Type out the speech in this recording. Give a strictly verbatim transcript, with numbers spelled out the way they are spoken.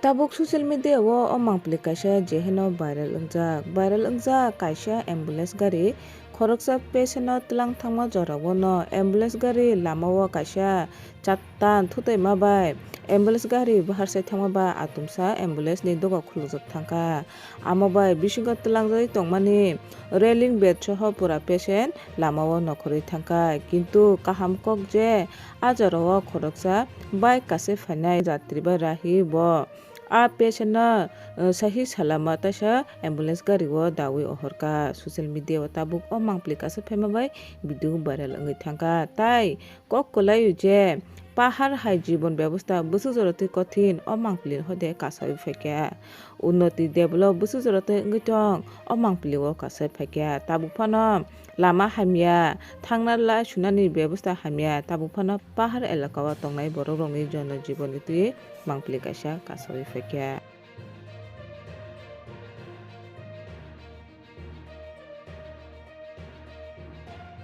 Tabuk social media o o mangpili kaisa jeheno viral wngjak. Viral wngjak kaisa ambulance gari khoroksa patient no tlang thangma jorao no ambulance gari lama o kaisa chatan thutwi ma bai ambulance gari bahar sai thangma ba atumsa ambulance ni doga khulukjak thangkha. Amo bai bisingo tlangjagwi tongmani railing bed soho pura patient lama o nokhorwi thangkha. Kintu kaham kok je a jorao khoroksa bike kase phainai jatri bai rahi bo a patient no, uh, sahi salama taisa ambulance gari o dawi ohorkha. Social media o tabuk o mangpili kaisa phaima bai video viral wngwi thangkha. Tai kok kwlaio je pahar hai jibon bebosta bwswk jora twi kothin o mangpili hode kasawi phaikha. Unnoti develop bwswk jora twi wngwi tong o mangpili o kasawi phaikha. Tabuk phano lama hamya, thangna lai sunani bebosta hamya, tabuk phano pahar elaka o tongnai borok rokni jono jibon twi mangpili kaisa kasawi phaikha.